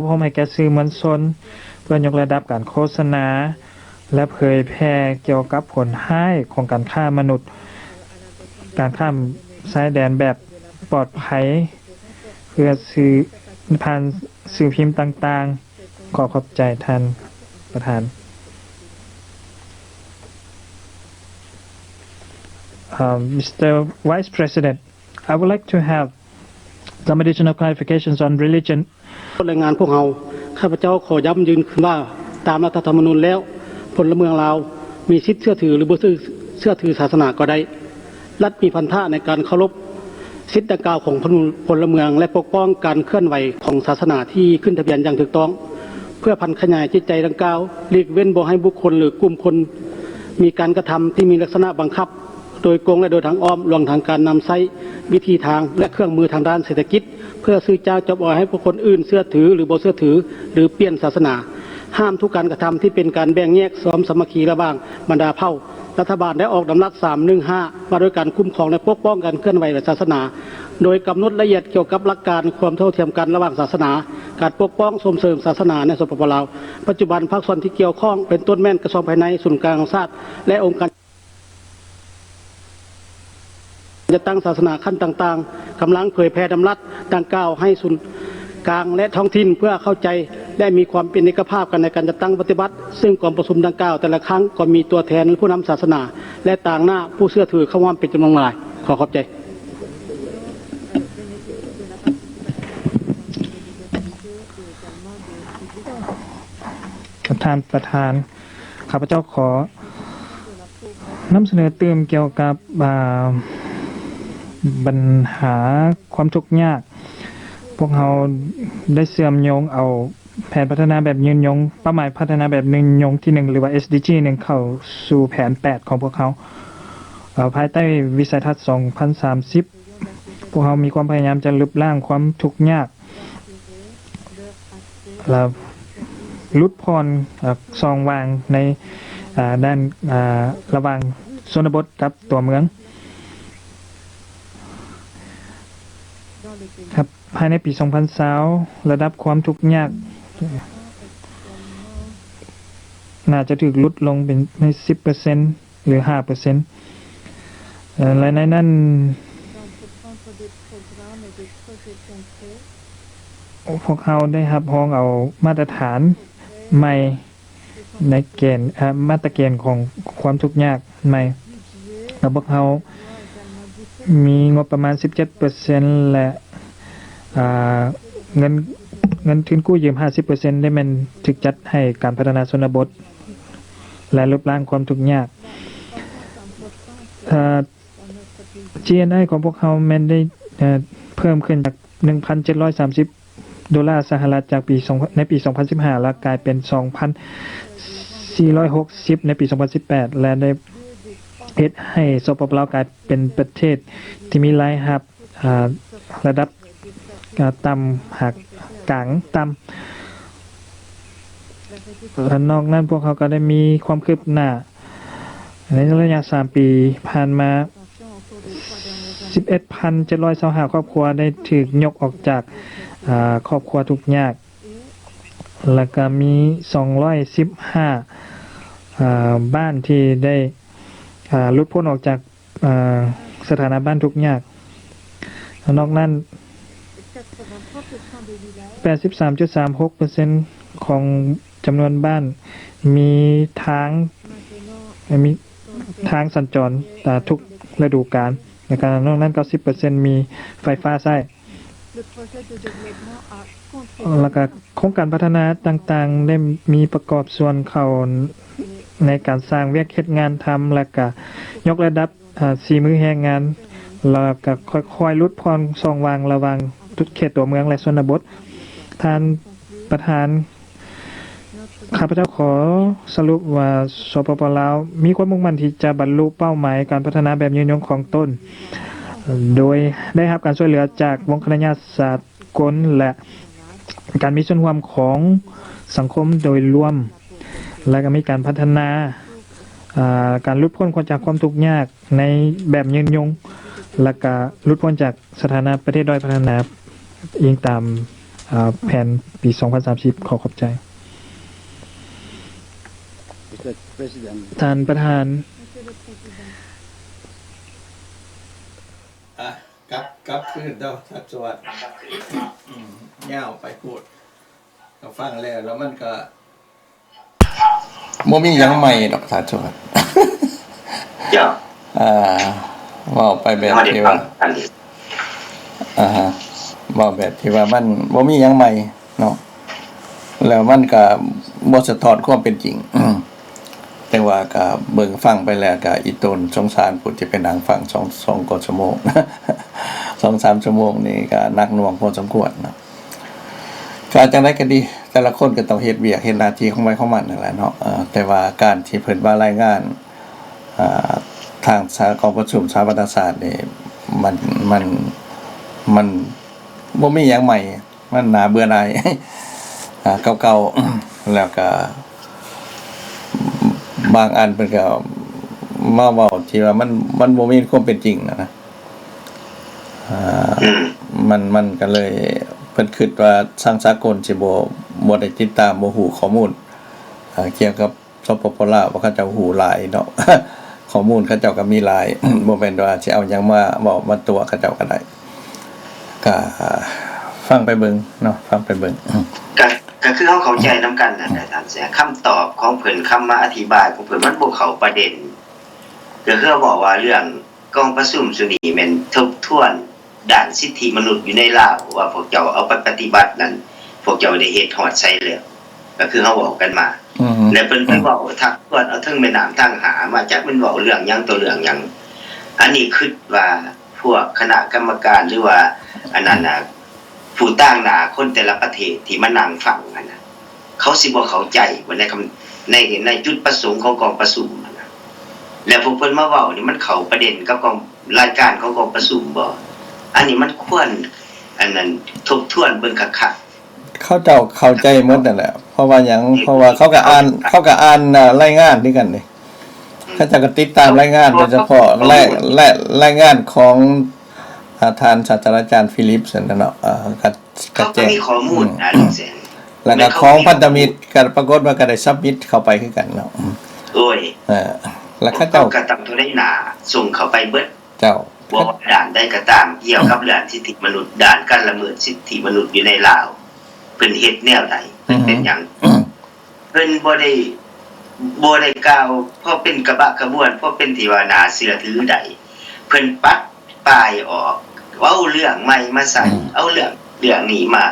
ອົບຮົມໃຫ້ແກ່ສື່ມວນຊົນ ເພື່ອຍົກລະດັບການໂຄສະນາ ແລະ ເຜີຍແຜ່ກ່ຽວກັບຜົນຮ້າຍຂອງການຄ້າມະນຸດ, ການຂ້າມຊາຍແດນແບບປອດໄພ ເພື່ອສື່ ຜ່ານສື່ພິມຕ່າງໆ. ຂໍຂອບໃຈທ່ານປະທານ. Uh, Mister Vice President, I would like to have some additional clarifications on religion. ແລະ ງານພວກເຮົາ, ຂ້າພະເຈົ້າຂໍຢ້ຳຢືນຄືນວ່າ ຕາມລັດຖະທຳມະນູນແລ້ວ, ພົນລະເມືອງລາວມີສິດເຊື່ອຖື ຫຼື ບໍ່ເຊື່ອ ເຊື່ອຖືສາສະໜາກໍໄດ້. ລັດມີພັນທະໃນການເຄົາລົບສິດດັ່ງກ່າວຂອງພົນ ພົນລະເມືອງ ແລະ ປົກປ້ອງການເຄື່ອນໄຫວຂອງສາສະໜາທີ່ຂຶ້ນທະບຽນຢ່າງຖືກຕ້ອງ, ເພື່ອຜັນຂະຫຍາຍຈິດໃຈດັ່ງກ່າວ, ຫຼີກເວັ້ນບໍ່ໃຫ້ບຸກຄົນ ຫຼື ກຸ່ມຄົນມີການກະທຳທີ່ມີລັກສະນະບັງຄັບ ໂດຍກົງ ແລະ ໂດຍທາງອ້ອມ, ລວມທັງການນຳໃຊ້ວິທີທາງ ແລະ ເຄື່ອງມືທາງດ້ານເສດຖະກິດ ເພື່ອຊື້ຈ້າງຈອບອອຍໃຫ້ບຸກຄົນອື່ນເຊື່ອຖື ຫຼື ບໍ່ເຊື່ອຖື ຫຼື ປ່ຽນສາສະໜາ. ຫ້າມທຸກການກະທຳທີ່ເປັນການແບ່ງແຍກຄວາມສາມັກຄີລະຫວ່າງບັນດາເຜົ່າ. ລັດຖະບານໄດ້ອອກດຳລັດສາມໜຶ່ງຫ້າ ວ່າດ້ວຍການຄຸ້ມຄອງ ແລະ ປົກປ້ອງການເຄື່ອນໄຫວສາສະໜາ, ໂດຍກຳນົດລະອຽດກ່ຽວກັບຫຼັກການຄວາມເທົ່າທຽມກັນລະຫວ່າງສາສະໜາ, ການປົກປ້ອງສົ່ງເສີມສາສະໜາໃນ ສປປ ລາວ. ປັດຈຸບັນພາກສ່ວນທີ່ກ່ຽວຂ້ອງເປັນຕົ້ນແມ່ນກະຊວງພາຍໃນ, ສູນກາງແຫ່ງຊາດ ແລະ ອົງການ ຈັດຕັ້ງສາສະໜາຂັ້ນຕ່າງໆ ກຳລັງເຜີຍແຜ່ດຳລັດດັ່ງກ່າວໃຫ້ສູນກາງ ແລະ ທ້ອງຖິ່ນ ເພື່ອເຂົ້າໃຈ ແລະ ມີຄວາມເປັນເອກະພາບກັນໃນການຈັດຕັ້ງປະຕິບັດ, ຊຶ່ງກອງປະຊຸມດັ່ງກ່າວແຕ່ລະຄັ້ງກໍມີຕົວແທນຜູ້ນຳສາສະໜາ ແລະ ຕາງໜ້າຜູ້ເຊື່ອຖືເຂົ້າຮ່ວມເປັນຈຳນວນຫຼາຍ. ຂໍຂອບໃຈ. ທ່ານປະທານ, ຂ້າພະເຈົ້າຂໍນຳສະເໜີຕື່ມກ່ຽວກັບ ອ່າ ບັນຫາຄວາມທຸກຍາກ. ພວກເຮົາໄດ້ເຊື່ອມໂຍງເອົາແຜນພັດທະນາແບບຍືນຍົງ, ເປົ້າໝາຍພັດທະນາແບບຍືນຍົງທີໜຶ່ງ ຫຼືວ່າ ເອສດີຈີ ໜຶ່ງ ເຂົ້າສູ່ແຜນແປດຂອງພວກເຮົາ. ເອີ ພາຍໃຕ້ວິໄສທັດສອງພັນສາມສິບ ພວກເຮົາມີຄວາມພະຍາຍາມຈະລຶບລ້າງຄວາມທຸກຍາກ ແລະ ຫຼຸດຜ່ອນ ເອີ ຊ່ອງວ່າງໃນ ເອີ ດ້ານ ເອີ ລະຫວ່າງຊົນນະບົດກັບຕົວເມືອງ. ຄັບ ພາຍໃນປີສອງພັນຊາວ ລະດັບຄວາມທຸກຍາກໜ້າຈະຖືກຫຼຸດລົງເປັນໃນສິບເປີເຊັນ ຫຼື ຫ້າເປີເຊັນ ເອີ ແລະ ໃນນັ້ນ ພວກເຮົາໄດ້ຮັບຮອງເອົາມາດຕະຖານໃໝ່ໃນເກນ ເອີ ມາດຕະເກນຂອງຄວາມທຸກຍາກໃໝ່ ແລະ ພວກເຮົາມີງົບປະມານສິບເຈັດເປີເຊັນ ແລະ ເອີ ເງິນ ເງິນທຶນກູ້ຢືມຫ້າສິບເປີເຊັນ ໄດ້ແມ່ນຖືກຈັດໃຫ້ການພັດທະນາຊົນນະບົດ ແລະ ລົບລ້າງຄວາມທຸກຍາກ. ເອີ ຈີເອັນໄອ ຂອງພວກເຮົາແມ່ນໄດ້ ເອີ ເພີ່ມຂຶ້ນຈາກໜຶ່ງພັນເຈັດຮ້ອຍສາມສິບໂດລາສະຫະລັດ ຈາກປີສອງ ໃນປີສອງພັນສິບຫ້າ ແລ້ວກາຍເປັນສອງພັນສີ່ຮ້ອຍຫົກສິບໃນປີສອງພັນສິບແປດ ແລະ ໄດ້ເຮັດໃຫ້ ສປປ ລາວ ກາຍເປັນປະເທດທີ່ມີລາຍຮັບ ອາ ລະດັບ ອາ ຕ່ຳຫາກາງຕ່ຳ. ແລະ ນອກນັ້ນ ພວກເຮົາກໍໄດ້ມີຄວາມຄືບໜ້າໃນໄລຍະສາມປີຜ່ານມາ ສິບເອັດພັນເຈັດຮ້ອຍຊາວຫ້າຄອບຄົວໄດ້ຖືກຍົກອອກຈາກ ອາ ຄອບຄົວທຸກຍາກ ແລະ ກໍມີສອງຮ້ອຍສິບຫ້າ ອາ ບ້ານທີ່ໄດ້ ອາ ຫຼຸດພົ້ນອອກຈາກ ອາ ສະຖານະບ້ານທຸກຍາກ. ນອກນັ້ນ ແປດສິບສາມຈຸດສາມຫົກເປີເຊັນຂອງຈຳນວນບ້ານມີທາງ ມີທາງສັນຈອນ ອາ ທຸກລະດູການ ແລະ ກະນອກນັ້ນ ເກົ້າສິບເປີເຊັນມີໄຟຟ້າໃຊ້. ແລ້ວກະໂຄງການພັດທະນາຕ່າງໆ ໄດ້ມີປະກອບສ່ວນເຂົ້າໃນການສ້າງວຽກເຮັດງານທຳ ແລ້ວກະຍົກລະດັບ ອາ ສີມືແຮງງານ ແລ້ວກະຄ່ອຍໆຫຼຸດຜ່ອນຊ່ອງວ່າງລະຫວ່າງເຂດຕົວເມືອງ ແລະ ຊົນນະບົດ. ທ່ານປະທານ, ຂ້າພະເຈົ້າຂໍສະຫຼຸບວ່າ ສປປ ລາວ ມີຄວາມມຸ່ງໝັ້ນທີ່ຈະບັນລຸເປົ້າໝາຍການພັດທະນາແບບຍືນຍົງຂອງຕົນ ໂດຍໄດ້ຮັບການຊ່ວຍເຫຼືອຈາກວົງຄະນະຍາດສາກົນ ແລະ ການມີສ່ວນຮ່ວມຂອງສັງຄົມໂດຍລວມ ແລະ ກະມີການພັດທະນາ ອາ ການຫຼຸດພົ້ນຈາກຄວາມທຸກຍາກໃນແບບຍືນຍົງ ແລະ ກະຫຼຸດພົ້ນຈາກສະຖານະປະເທດດ້ອຍພັດທະນາ ອີງຕາມ ອາ ແຜນປີສອງພັນສາມສິບ. ຂໍຂອບໃຈ. Mister President. ທ່ານປະທານ. ອາ ກັບ ກັບຄືນເດີ້ ທ່ານສະຫວັດ. ອືມ ຍາວໄປໂພດ. ກໍຟັງແລ້ວ ແລ້ວມັນກໍ ບໍ່ມີຫຍັງໃໝ່ດອກທ່ານສະຫວັດ. ເຈົ້າ. ອ່າ ເວົ້າໄປແບບທີ່ວ່າ ອ່າຮະ ເວົ້າແບບທີ່ວ່າມັນບໍ່ມີຫຍັງໃໝ່ເນາະ ແລ້ວມັນກະບໍ່ສະທ້ອນຄວາມເປັນຈິງ. ແຕ່ວ່າກະເບິ່ງຟັງໄປແລ້ວກະອີ່ຕົນສົງສານຜູ້ທີ່ໄປນັ່ງຟັງສອງ ສອງກວ່າຊົ່ວໂມງ ສອງສາມຊົ່ວໂມງນີ້ກະໜັກໜ່ວງພໍສົມຄວນເນາະ. ກະຈັ່ງໃດກໍດີ ແຕ່ລະຄົນກໍຕ້ອງເຮັດວຽກເຮັດໜ້າທີ່ຂອງໃຜຂອງມັນນັ້ນແຫຼະເນາະ. ເອີ ແຕ່ວ່າການທີ່ເພິ່ນມາລາຍງານ ອ່າ ທາງສະ ກອງປະຊຸມສະຫະປະຊາຊາດນີ້ ມັນ ມັນ ມັນບໍ່ມີຫຍັງໃໝ່ ມັນໜ້າເບື່ອໜ່າຍ ອ່າ ເກົ່າໆ ແລ້ວກະບາງອັນເພິ່ນກໍມາເວົ້າທີ່ວ່າມັນ ມັນບໍ່ມີຄວາມເປັນຈິງນະ. ອ່າ ອືມ ມັນ ມັນກໍເລີຍ ເພິ່ນຄິດວ່າທາງສາກົນຊິບໍ່ ບໍ່ໄດ້ຕິດຕາມ ບໍ່ຮູ້ຂໍ້ມູນ ເອີ ກ່ຽວກັບ ສປປ ລາວ ວ່າເຂົາເຈົ້າຮູ້ຫຼາຍເນາະ ຂໍ້ມູນເຂົາເຈົ້າກໍມີຫຼາຍ ບໍ່ແມ່ນວ່າຊິເອົາຫຍັງມາເວົ້າມາຕົວະເຂົາເຈົ້າກໍໄດ້. ກໍຟັງໄປເບິ່ງເນາະ ຟັງໄປເບິ່ງ. ກໍ ກໍຄືເຮົາເຂົ້າໃຈນຳກັນນັ້ນແຫຼະທ່ານແສງ ຄຳຕອບຂອງເພິ່ນ ຄຳມາອະທິບາຍຂອງເພິ່ນ ມັນບໍ່ເຂົ້າປະເດັນ. ກໍຄືເວົ້າວ່າເລື່ອງ ກອງປະຊຸມຊຸມນີ້ແມ່ນທົບທວນດ້ານສິດທິມະນຸດຢູ່ໃນລາວ ວ່າພວກເຈົ້າເອົາໄປປະຕິບັດນັ້ນ ພວກເຈົ້າໄດ້ເຮັດຮອດໃສແລ້ວ ກໍຄືເຮົາເວົ້າກັນມາ. ອືຮຶ ແລະ ເພິ່ນໄປເວົ້າທັກທວນເອົາເທິງແມ່ນ້ຳທາງຫ້າມາ ຈັກແມ່ນເວົ້າເລື່ອງຫຍັງຕໍ່ເລື່ອງຫຍັງ. ອັນນີ້ຄິດວ່າພວກຄະນະກຳມະການ ຫຼືວ່າອັນນັ້ນນະ ຜູ້ຕາງໜ້າຄົນແຕ່ລະປະເທດທີ່ມານັ່ງຟັງຫັ້ນນະ ເຂົາຊິບໍ່ເຂົ້າໃຈບໍ່ ໃນຄຳ ໃນ ໃນຈຸດປະສົງຂອງກອງປະຊຸມຫັ້ນນະ. ແລ້ວພວກເພິ່ນມາເວົ້ານີ້ ມັນເຂົ້າປະເດັນກັບກອງ ລາຍການຂອງກອງປະຊຸມບໍ່? ອັນນີ້ມັນຄວນ ອັນນັ້ນ ທົບທວນເບິ່ງຄັກໆ. ເຂົາເຈົ້າເຂົ້າໃຈໝົດນັ້ນແຫຼະ. ເພາະວ່າຫຍັງ? ເພາະວ່າເຂົາກໍອ່ານ ເຂົາກໍອ່ານ ເອີ ລາຍງານຄືກັນເດ້. ອືມ ເຂົາເຈົ້າກໍຕິດຕາມລາຍງານໂດຍສະເພາະ ແລະ ແລະ ລາຍງານຂອງ ອາ ທ່ານສາດສະດາຈານຟີລິບຊັ້ນນະເນາະ. ເອີ ກໍ ເຂົາກໍມີຂໍ້ມູນ ອືມ ນະ ແລ້ວກໍຂອງພັນທະມິດກໍປາກົດວ່າກໍໄດ້ຊັບມິດເຂົ້າໄປຄືກັນເນາະ. ໂອ້ຍ ເອີ ແລ້ວເຂົາເຈົ້າກໍຕັ້ງເທົ່າໃດໜ້າ ສົ່ງເຂົ້າໄປເບິດ. ເຈົ້າ ບໍ່ວ່າດ້ານໃດກໍຕາມ ກ່ຽວກັບເລື່ອງສິດທິມະນຸດ ດ້ານການລະເມີດສິດທິມະນຸດຢູ່ໃນລາວ ເພິ່ນເຮັດແນວໃດ? ເພິ່ນເປັນຫຍັງ? ເພິ່ນບໍ່ໄດ້ ບໍ່ໄດ້ກ່າວພໍເປັນກະບະກະບວນ ພໍເປັນທີ່ວ່າໜ້າເຊື່ອຖືໃດ. ເພິ່ນປັດປ້າຍອອກ ເອົາເລື່ອງໃໝ່ມາໃສ່ ອືມ ເອົາເລື່ອງ ເລື່ອງນີ້ມາ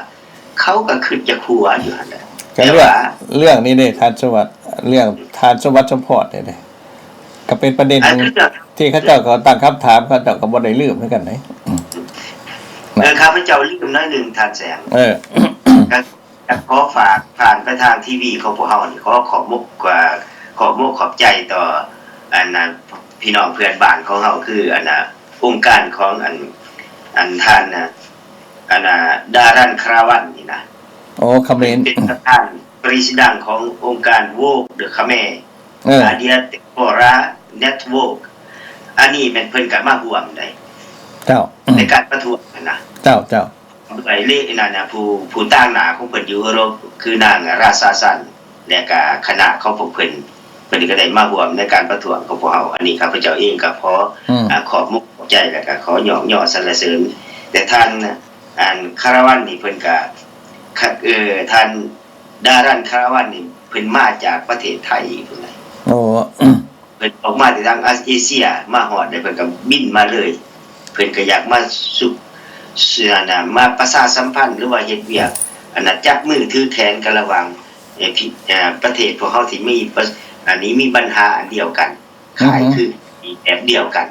ເຂົາກໍຄິດຈະຂົວຢູ່ຫັ້ນແຫຼະ. ກໍເລື່ອງ ແຕ່ວ່າເລື່ອງນີ້ເດ້ ທ່ານສະຫວັດ ເລື່ອງທ່ານສະຫວັດ ສົມພອດນີ້ເດ້ ກໍເປັນປະເດັນ ອັນ ທີ່ເຂົາເຈົ້າກໍຕັ້ງຄຳຖາມ ເຂົາເຈົ້າກໍບໍ່ໄດ້ລືມຄືກັນເດ້. ອືມ ເອີ ຂ້າພະເຈົ້າລືມໜ້ອຍໜຶ່ງ ທ່ານແສງ. ເອີ ກໍ ກໍຂໍຝາກຜ່ານໄປທາງທີວີຂອງພວກເຮົານີ້ ຂໍຂອບມຸກ ເອີ ຂອບມຸກຂອບໃຈຕໍ່ ອັນ ອາ ພີ່ນ້ອງເພື່ອນບ້ານຂອງເຮົາ ຄື ອັນ ອາ ອົງການຂອງ ອັນ ອັນ ທ່ານ ອາ ອັນ ອາ ດາຣັນ ຄາຣາວັນນີ້ນະ. ໂອ້ ຂະເໝນ ເປັນປະທານ ປະຕິດຕັ້ງຂອງອົງການ Woke the Khmer ເອີ Diaspora Network. ອັນນີ້ແມ່ນເພິ່ນກໍມາຮ່ວມໄດ້ ເຈົ້າ ໃນການປະທ້ວງຫັ້ນນະ. ເຈົ້າ ເຈົ້າ ດ້ວຍເລ ນັ້ນນະ ຜູ້ ຜູ້ຕາງໜ້າຂອງເພິ່ນຢູ່ເອີຣົບ ຄືນາງ ຣາຊາຊັນ ແລະກະຄະນະຂອງພວກເພິ່ນ ເພິ່ນກໍໄດ້ມາຮ່ວມໃນການປະທ້ວງຂອງພວກເຮົາ. ອັນນີ້ຂ້າພະເຈົ້າເອງກໍຂໍ ອືມ ອາ ຂອບມຸກຂອບໃຈ ແລະກະຂໍຍ້ອງຍໍສັນລະເສີນ. ແຕ່ທ່ານ ອັນ ຄາຣາວັນນີ້ເພິ່ນກະ ຄະ ເອີ ທ່ານ ດາຣັນ ຄາຣາວັນນີ້ເພິ່ນມາຈາກປະເທດໄທພຸ້ນນະ. ໂອ້ ເພິ່ນອອກມາແຕ່ທາງອາ ເອເຊຍ ມາຮອດແລ້ວເພິ່ນກໍບິນມາເລີຍ. ເພິ່ນກໍຢາກມາສຸກ ອັນນະ ມາປະຊາສຳພັນ ຫຼືວ່າເຮັດວຽກ ອັນນະ ຈັບມືຖືແຂນກັນລະຫວ່າງ ເອີ ເອີ ປະເທດພວກເຮົາທີ່ມີປະ ອັນນີ້ມີບັນຫາອັນດຽວກັນ ຄ້າຍຄືແບບດຽວກັນ.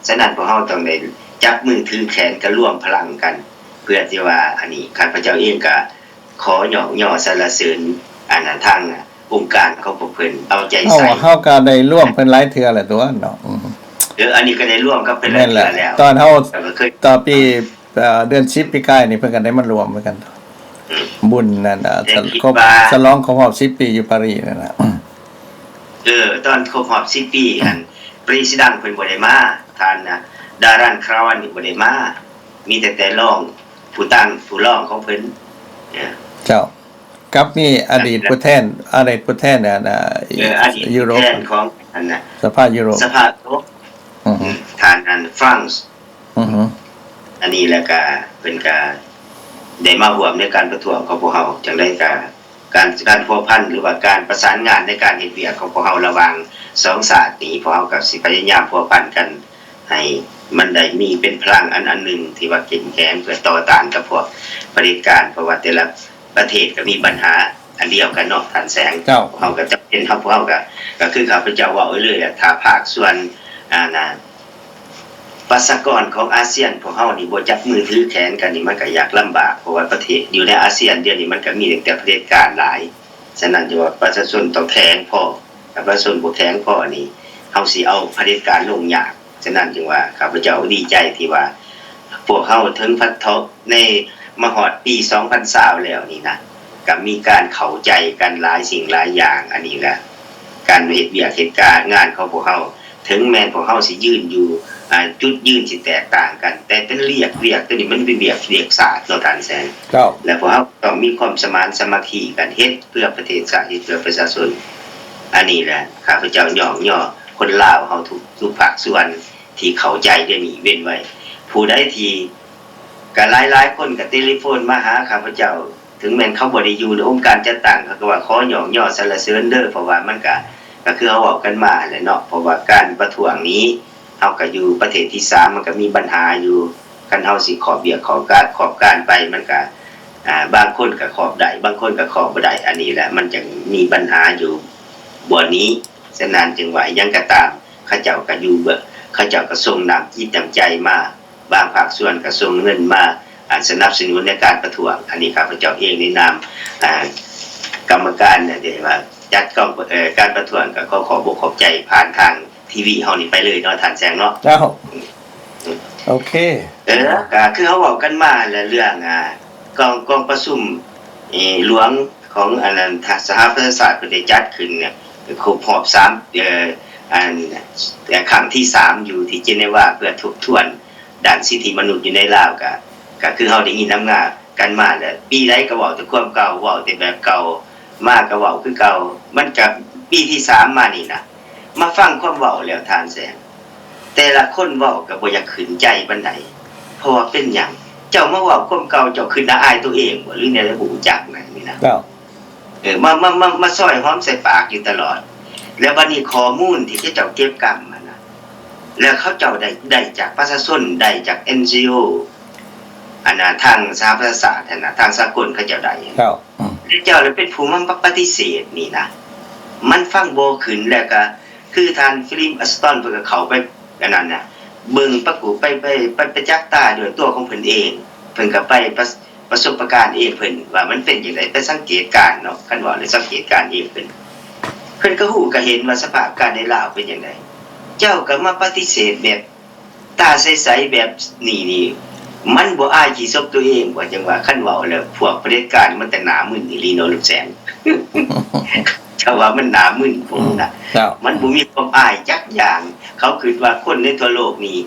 ສະນັ້ນ ພວກເຮົາຕ້ອງໄດ້ຈັບມືຖືແຂນກັນ ລວມພະລັງກັນ ເພື່ອທີ່ວ່າ ອັນນີ້ ຂ້າພະເຈົ້າເອງກໍຂໍຍ້ອງຍໍສັນລະເສີນ ອັນນະ ທາງອົງການຂອງພວກເພິ່ນເອົາໃຈໃສ່. ເຮົາ ເຮົາກໍໄດ້ລວມເພິ່ນຫຼາຍເທື່ອແລ້ວຕົວະເນາະ. ອືມ ເອີ ອັນນີ້ກໍໄດ້ລວມກັບເພິ່ນຫຼາຍເທື່ອແລ້ວ. ຕອນເຮົາ ກໍເຄີຍ ຕອນປີ ເອີ ເດືອນສິບປີກາຍນີ້ ເພິ່ນກໍໄດ້ມາລວມຄືກັນ. ອືມ ບຸນນັ້ນນະ ແຕ່ຄິດວ່າ ສະ ຄົບ ສະຫຼອງຄົບຮອບສິບປີຢູ່ປາຣີນັ້ນນະ. ເອີ ຕອນຄົບຮອບສິບປີ ອືມ ອັນ ປະຕິດຕັ້ງເພິ່ນບໍ່ໄດ້ມາ ທ່ານນະ ດາຣັນ ຄາຣາວັນນີ້ບໍ່ໄດ້ມາ ມີແຕ່ ແຕ່ລອງ ຜູ້ຕັ້ງ ຜູ້ລອງຂອງເພິ່ນ ເຈົ້າ ກັບມີອະດີດຜູ້ແທນ ອະດີດຜູ້ແທນ ອັນ ເອີ ອະດີດຜູ້ແທນຂອງ ອັນນະ ສະພາຢູໂຣບ ສະພາໂລກ ອືຮຶ ທ່ານ ອັນ Franz ອືຮຶ ອັນນີ້ແລ້ວກະເພິ່ນກະໄດ້ມາຮ່ວມໃນການປະທ້ວງຂອງພວກເຮົາ. ຈັ່ງໃດກະການ ການພົວພັນ ຫຼືວ່າການປະສານງານໃນການເຮັດວຽກຂອງພວກເຮົາລະຫວ່າງສອງຊາດນີ້ ພວກເຮົາກະຊິພະຍາຍາມພົວພັນກັນ ໃຫ້ມັນໄດ້ມີເປັນພະລັງອັນ ອັນໜຶ່ງທີ່ວ່າເຂັ້ມແຂງ ເພື່ອຕໍ່ຕ້ານກັບພວກຜະເດັດການ ເພາະວ່າແຕ່ລະປະເທດກໍມີບັນຫາອັນດຽວກັນເນາະ ທ່ານແສງ. ເຈົ້າ. ເຮົາກໍຈຳເປັນ ເຮົາ ພວກເຮົາກໍ ກໍຄືຂ້າພະເຈົ້າເວົ້າໄວ້ເລີຍແຫຼະ ຖ້າພາກສ່ວນ ອ່າ ນະ ປະຊາກອນຂອງອາຊຽນພວກເຮົານີ້ບໍ່ຈັບມືຖືແຂນກັນນີ້ ມັນກໍຍາກລຳບາກ ເພາະວ່າປະເທດຢູ່ໃນອາຊຽນດຽວນີ້ ມັນກໍມີຕັ້ງແຕ່ຜະເດັດການຫຼາຍ. ສະນັ້ນ ຈຶ່ງວ່າປະຊາຊົນຕ້ອງແຂງພໍ ຖ້າປະຊາຊົນບໍ່ແຂງພໍນີ້ ເຮົາຊິເອົາຜະເດັດການລົງຍາກ. ສະນັ້ນຈຶ່ງວ່າ ຂ້າພະເຈົ້າດີໃຈທີ່ວ່າ ພວກເຮົາເຖິງພັດເທາະໃນ ມາຮອດປີສອງພັນຊາວແລ້ວນີ້ນະ ກໍມີການເຂົ້າໃຈກັນຫຼາຍສິ່ງຫຼາຍຢ່າງ. ອັນນີ້ລະ ການເຮັດວຽກເຮັດການງານຂອງພວກເຮົາ ເຖິງແມ່ນພວກເຮົາຊິຢືນຢູ່ ອາ ຈຸດຢືນທີ່ແຕກຕ່າງກັນ ແຕ່ເປັນວຽກ ວຽກໂຕນີ້ມັນເປັນວຽກ ວຽກຊາດເນາະ ທ່ານແສງ. ເຈົ້າ. ແລະ ພວກເຮົາຕ້ອງມີຄວາມສະໝານສາມັກຄີກັນ ເຮັດເພື່ອປະເທດຊາດ ເຮັດເພື່ອປະຊາຊົນ. ອັນນີ້ແຫຼະ ຂ້າພະເຈົ້າຍ້ອງຍໍຄົນລາວເຮົາທຸກ ທຸກພາກສ່ວນທີ່ເຂົ້າໃຈດຽວນີ້ເວັ້ນໄວ້. ຜູ້ໃດທີ່ ກະຫຼາຍໆຄົນກະເຕເລໂຟນມາຫາຂ້າພະເຈົ້າ ເຖິງແມ່ນເຂົາບໍ່ໄດ້ຢູ່ໃນອົງການຈັດຕັ້ງ ເຂົາກໍວ່າຂໍຍ້ອງຍໍສັນລະເສີນເດີ ເພາະວ່າມັນກະ ກະຄືເຮົາເວົ້າກັນມາຫັ້ນແຫຼະເນາະ ເພາະວ່າການປະທ້ວງນີ້ ເຮົາກະຢູ່ປະເທດທີສາມ ມັນກະມີບັນຫາຢູ່. ຄັນເຮົາຊິຂອບວຽກຂອບການ ຂອບການໄປ ມັນກະ ອ່າ ບາງຄົນກະຂອບໄດ້ ບາງຄົນກະຂອບບໍ່ໄດ້. ອັນນີ້ແຫຼະ ມັນຈັ່ງມີບັນຫາຢູ່ບ່ອນນີ້. ສະນັ້ນຈຶ່ງວ່າ ຫຍັງກໍຕາມ ເຂົາເຈົ້າກໍຢູ່ເບິ່ງ ເຂົາເຈົ້າກໍສົ່ງນ້ຳຈິດນ້ຳໃຈມາ ບາງພາກສ່ວນກໍສົ່ງເງິນມາ ອ່າ ສະໜັບສະໜູນໃນການປະທ້ວງ. ອັນນີ້ຂ້າພະເຈົ້າເອງໃນນາມ ອ່າ ກຳມະການທີ່ວ່າຈັດກອງ ເອີ ການປະທ້ວງ ກໍຂໍຂອບອົກຂອບໃຈຜ່ານທາງທີວີເຮົານີ້ໄປເລີຍເນາະ ທ່ານແສງເນາະ. ເຈົ້າ. ໂອເຄ. ເອີ ກໍຄືເຮົາເວົ້າກັນມາແຫຼະ ເລື່ອງ ອ່າ ກອງ ກອງປະຊຸມ ເອີ ຫຼວງຂອງອັນນັ້ນ ສະຫະປະຊາຊາດເພິ່ນໄດ້ຈັດຂຶ້ນ ຄົບຮອບສາມ ເອີ ອັນ ຄັ້ງທີສາມ ຢູ່ທີ່ເຈນີວາ ເພື່ອທົບທວນດ້ານສິດທິມະນຸດຢູ່ໃນລາວ. ກະ ກະຄືເຮົາໄດ້ຍິນນຳໜ້າກັນມາແຫຼະ ປີໃດກໍເວົ້າແຕ່ຄວາມເກົ່າ ເວົ້າແຕ່ແບບເກົ່າ ມາກໍເວົ້າຄືເກົ່າ. ມັນກະປີທີສາມມານີ້ນະ ມາຟັງຄວາມເວົ້າແລ້ວ ທ່ານແສງ ແຕ່ລະຄົນເວົ້າກໍບໍ່ຢາກຂຶ້ນໃຈປານໃດ ເພາະວ່າເປັນຫຍັງ ເຈົ້າມາເວົ້າຄວາມເກົ່າ ເຈົ້າຂຶ້ນໜ້າອາຍຕົວເອງບໍ່ ຫຼືແນວໃດ ບໍ່ຮູ້ຈັກນະນີ້ນະ. ເຈົ້າ. ເອີ ມາ ມາ ມາ ມາຊອຍຫອມໃສ່ປາກຢູ່ຕະຫຼອດ ແລ້ວບັດນີ້ຂໍ້ມູນທີ່ເຂົາເຈົ້າເກັບກຳຫັ້ນນະ ແລ້ວເຂົາເຈົ້າໄດ້ ໄດ້ຈາກປະຊາຊົນ ໄດ້ຈາກເອັນຈີໂອ ອັນນະ ທາງສະຫະປະຊາຊາດຫັ້ນນະ ທາງສາກົນເຂົາເຈົ້າໄດ້. ເຈົ້າ. ອືມ. ແລ້ວເຈົ້າລະເປັນຜູ້ມາປະຕິເສດນີ້ນະ ມັນຟັງບໍ່ຂຶ້ນ. ແລ້ວກະຄືທ່ານຟີລິມ ອາສຕອນ ເພິ່ນກໍເຂົ້າໄປອັນນັ້ນນະ ເບິ່ງປະກຸ ໄປ ໄປ ໄປປະຈັກຕາດ້ວຍຕົວຂອງເພິ່ນເອງ ເພິ່ນກໍໄປປະ ປະສົບປະການເອງເພິ່ນວ່າມັນເປັນຈັ່ງໃດ ໄປສັງເກດການເນາະ ຄັນເວົ້າແລ້ວສັງເກດການເອງເພິ່ນ ເພິ່ນກໍຮູ້ກໍເຫັນວ່າສະພາບການໃນລາວເປັນຈັ່ງໃດ. ເຈົ້າກໍມາປະຕິເສດແບບຕາໃສໆແບບນີ້ນີ້ ມັນບໍ່ອາຍຂີ້ສົບຕົວເອງບໍ່? ຈັ່ງວ່າຄັນເວົ້າແລ້ວພວກຜະເດັດການມັນກໍໜ້າມຶນອີ່ຫຼີເນາະ ລຸງແສງ. ເຈົ້າວ່າມັນໜ້າມຶນໂພດນະ ອືມ ເຈົ້າ ມັນບໍ່ມີຄວາມອາຍຈັກຢ່າງ. ເຂົາຄິດວ່າຄົນໃນທົ່ວໂລກນີ້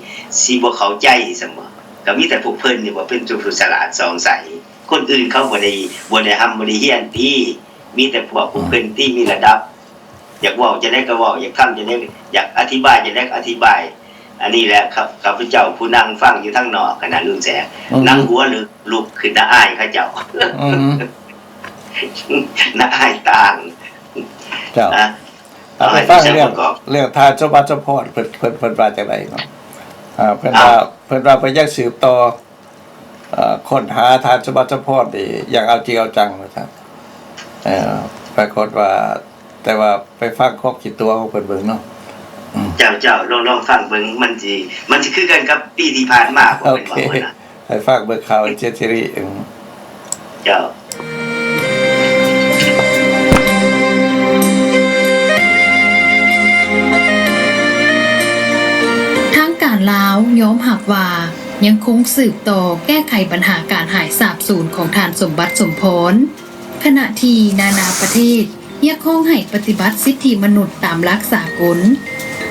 ຊິບໍ່ເຂົ້າໃຈຊັ້ນບໍ? ກໍມີແຕ່ພວກເພິ່ນນີ້ບໍ່ເປັນຜູ້ສະຫຼາດສ່ອງໃສ ຄົນອື່ນເຂົາບໍ່ໄດ້ ບໍ່ໄດ້ຮ່ຳບໍ່ໄດ້ຮຽນຕິ ມີແຕ່ພວກພວກເພິ່ນຕິມີລະດັບ ຢາກເວົ້າຈັ່ງໃດກໍເວົ້າ ຢາກທຳຈັ່ງໃດ ຢາກອະທິບາຍຈັ່ງໃດກໍອະທິບາຍ. ອັນນີ້ແຫຼະ ຂ້າ ຂ້າພະເຈົ້າຜູ້ນັ່ງຟັງຢູ່ທາງນອກຫັ້ນນະ ລຸງແສງ ອືມ ນັ່ງຫົວລຸກ ລຸກຂຶ້ນໜ້າອາຍເຂົາເຈົ້າ ອືມ ໜ້າອາຍຕ່າງ ເຈົ້າ ນະ. ເອົາ ເອົາ ໄປຟັງເລື່ອງ ເລື່ອງທ່ານສົມບັດ ສົມພອນ ເພິ່ນ ເພິ່ນ ເພິ່ນວ່າຈັ່ງໃດເນາະ? ອ່າ ເພິ່ນວ່າ ເພິ່ນວ່າເພິ່ນຢາກສືບຕໍ່ ເອີ ຄົ້ນຫາທ່ານສົມບັດ ສົມພອນນີ້ຢ່າງເອົາຈິງເອົາຈັງວ່າຊັ້ນ. ເອີ ປາກົດວ່າ ແຕ່ວ່າໄປຟັງຄວາມຄິດຕົວຂອງເພິ່ນເບິ່ງເນາະ. ອືມ ເຈົ້າ ເຈົ້າ ລອງ ລອງຟັງເບິ່ງ ມັນຊິ ມັນຊິຄືກັນກັບປີທີ່ຜ່ານມາບໍ່? ໂອເຄ ເພິ່ນເວົ້ານະ ໃຫ້ຟັງເບິ່ງຂ່າວເຈັດຊີຣີ. ເອີ ເຈົ້າ. ທາງການລາວຍອມຮັບວ່າ ຍັງຄົງສືບຕໍ່ແກ້ໄຂບັນຫາການຫາຍສາບສູນຂອງທ່ານສົມບັດ ສົມພອນ, ຂະນະທີ່ນານາປະເທດຮຽກຮ້ອງໃຫ້ປະຕິບັດສິດທິມະນຸດຕາມຫຼັກສາກົນ.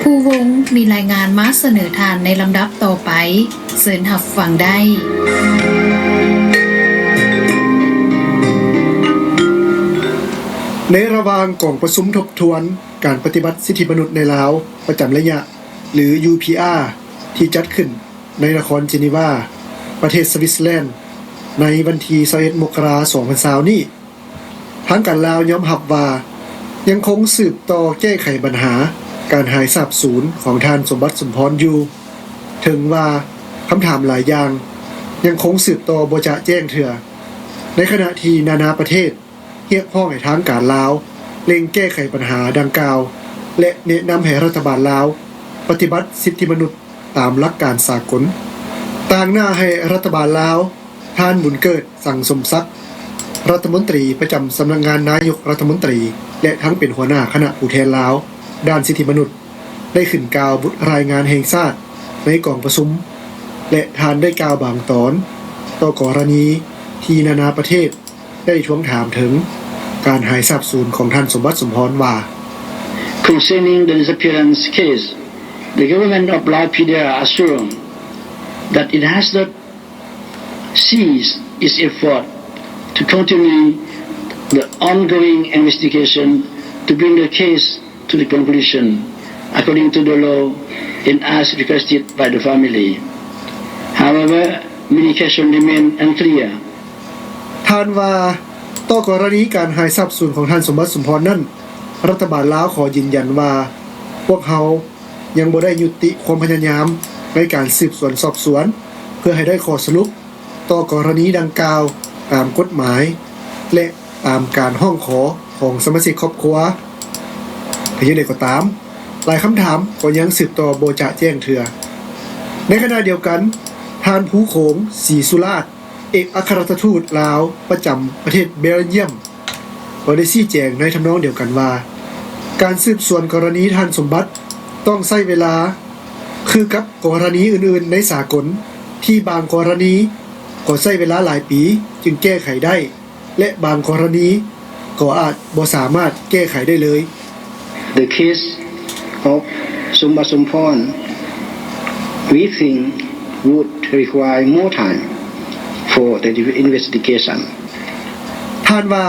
ພູວົງມີລາຍງານມາສະເໜີທ່ານໃນລຳດັບຕໍ່ໄປ. ເຊີນຮັບຟັງໄດ້. ໃນລະຫວ່າງກອງປະຊຸມທົບທວນການປະຕິບັດສິດທິມະນຸດໃນລາວປະຈຳໄລຍະ ຫຼື ຢູ ພີ ອາ ທີ່ຈັດຂຶ້ນໃນນະຄອນເຈນີວາ ປະເທດສະວິດເຊີແລນ ໃນວັນທີຊາວເອັດ ມົກກະລາ ສອງພັນຊາວນີ້, ທາງການລາວຍອມຮັບວ່າ ຍັງຄົງສືບຕໍ່ແກ້ໄຂບັນຫາການຫາຍສາບສູນຂອງທ່ານ ສົມບັດ ສົມພອນ ຢູ່, ເຖິງວ່າຄຳຖາມຫຼາຍຢ່າງຍັງຄົງສືບຕໍ່ບໍ່ຈະແຈ້ງເທື່ອ, ໃນຂະນະທີ່ນານາປະເທດ ຮຽກຮ້ອງໃຫ້ທາງການລາວເລັ່ງແກ້ໄຂບັນຫາດັ່ງກ່າວ ແລະ ແນະນຳໃຫ້ລັດຖະບານລາວປະຕິບັດສິດທິມະນຸດຕາມຫຼັກການສາກົນ. ຕາງໜ້າໃຫ້ລັດຖະບານລາວ, ທ່ານ ບຸນເກີດ ສັງສົມສັກ, ລັດຖະມົນຕີປະຈຳສຳນັກງານນາຍົກລັດຖະມົນຕີ ແລະ ທັງເປັນຫົວໜ້າຄະນະຜູ້ແທນລາວດ້ານສິດທິມະນຸດ, ໄດ້ຂຶ້ນກ່າວບົດລາຍງານແຫ່ງຊາດໃນກອງປະຊຸມ ແລະ ທ່ານໄດ້ກ່າວບາງຕອນຕໍ່ກໍລະນີທີ່ນານາປະເທດ ໄດ້ທວງຖາມເຖິງການຫາຍສາບສູນຂອງທ່ານ ສົມບັດ ສົມພອນ ວ່າ: Concerning the disappearance case, the government of Lao P D R assure that it has not ceased its effort to continue the ongoing investigation to bring the case to the conclusion according to the law and as requested by the family. However, many questions remain unclear. ທ່ານວ່າ, ຕໍ່ກໍລະນີການຫາຍສາບສູນຂອງທ່ານ ສົມບັດ ສົມພອນ ນັ້ນ, ລັດຖະບານລາວຂໍຢືນຢັນວ່າ ພວກເຮົາຍັງບໍ່ໄດ້ຍຸຕິຄວາມພະຍາຍາມໃນການສືບສວນສອບສວນ ເພື່ອໃຫ້ໄດ້ຂໍ້ສະຫຼຸບ ຕໍ່ກໍລະນີດັ່ງກ່າວຕາມກົດໝາຍ ແລະ ຕາມການຮ້ອງຂໍຂອງສະມາຊິກຄອບຄົວ. ແຕ່ຢ່າງໃດກໍຕາມ, ຫຼາຍຄຳຖາມກໍຍັງສືບຕໍ່ບໍ່ຈະແຈ້ງເທື່ອ. ໃນຂະນະດຽວກັນ, ທ່ານ ພູໂຂງ ສີສຸລາດ, ເອກອັກຄະລັດຖະທູດລາວປະຈຳປະເທດເບລຢ້ຽມ ກໍໄດ້ຊີ້ແຈງໃນທຳນອງດຽວກັນວ່າ ການສືບສວນກໍລະນີທ່ານສົມບັດຕ້ອງໃຊ້ເວລາ ຄືກັບກໍລະນີອື່ນໆໃນສາກົນ ທີ່ບາງກໍລະນີກໍໃຊ້ເວລາຫຼາຍປີຈຶ່ງແກ້ໄຂໄດ້ ແລະ ບາງກໍລະນີກໍອາດບໍ່ສາມາດແກ້ໄຂໄດ້ເລີຍ. The case of Sombat Somphone, we think, would require more time for the investigation. ທ່ານວ່າ,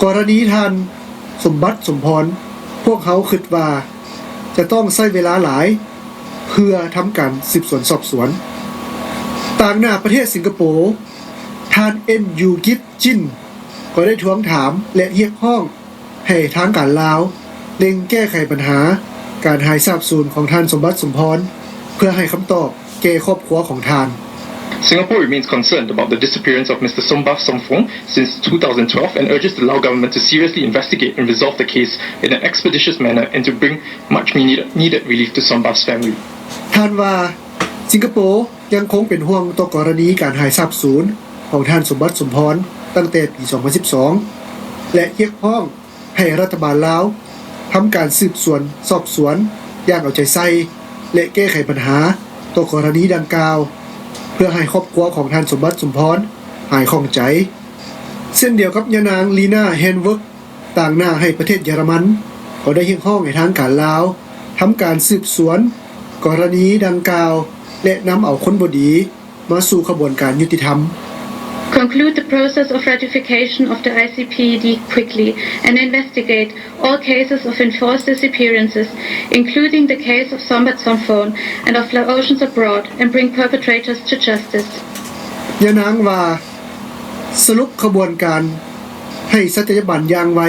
ກໍລະນີທ່ານ ສົມບັດ ສົມພອນ ພວກເຮົາຄິດວ່າຈະຕ້ອງໃຊ້ເວລາຫຼາຍເພື່ອທຳການສືບສວນສອບສວນ. ຕາງໜ້າປະເທດສິງກະໂປ, ທ່ານ ເອັນ ຢູ ກິບຈິນ ກໍໄດ້ທວງຖາມ ແລະ ຮຽກຮ້ອງ ໃຫ້ທາງການລາວເລັ່ງແກ້ໄຂບັນຫາການຫາຍສາບສູນຂອງທ່ານ ສົມບັດ ສົມພອນ ເພື່ອໃຫ້ຄຳຕອບແກ່ຄອບຄົວຂອງທ່ານ. Singapore remains concerned about the disappearance of Mister Sombath Somphone since two thousand twelve and urges the Lao government to seriously investigate and resolve the case in an expeditious manner and to bring much needed, needed relief to Sombath's family. ທ່ານວ່າ, ສິງກະໂປຍັງຄົງເປັນຫ່ວງຕໍ່ກໍລະນີການຫາຍສາບສູນຂອງທ່ານ ສົມບັດ ສົມພອນ ຕັ້ງແຕ່ປີສອງພັນສິບສອງ ແລະ ຮຽກຮ້ອງ ໃຫ້ລັດຖະບານລາວທຳການສືບສວນສອບສວນຢ່າງເອົາໃຈໃສ່ ແລະ ແກ້ໄຂບັນຫາຕໍ່ກໍລະນີດັ່ງກ່າວ ເພື່ອໃຫ້ຄອບຄົວຂອງທ່ານ ສົມບັດ ສົມພອນ ຫາຍຂ້ອງໃຈ. ເຊັ່ນດຽວກັບຍານາງ ລີນາ ແຮນເວີກ ຕາງໜ້າໃຫ້ປະເທດເຢຍລະມັນ ກໍໄດ້ຮຽກຮ້ອງໃຫ້ທາງການລາວທຳການສືບສວນກໍລະນີດັ່ງກ່າວ ແລະ ນຳເອົາຄົນບໍ່ດີ ມາສູ່ຂະບວນການຍຸຕິທຳ. Conclude the process of ratification of the I C P D quickly and investigate all cases of enforced disappearances, including the case of Sombat Somphone and of Laotians abroad, and bring perpetrators to justice. ຍານາງວ່າ, ສະຫຼຸບຂະບວນການໃຫ້ສັດຈະບັນຢ່າງໄວ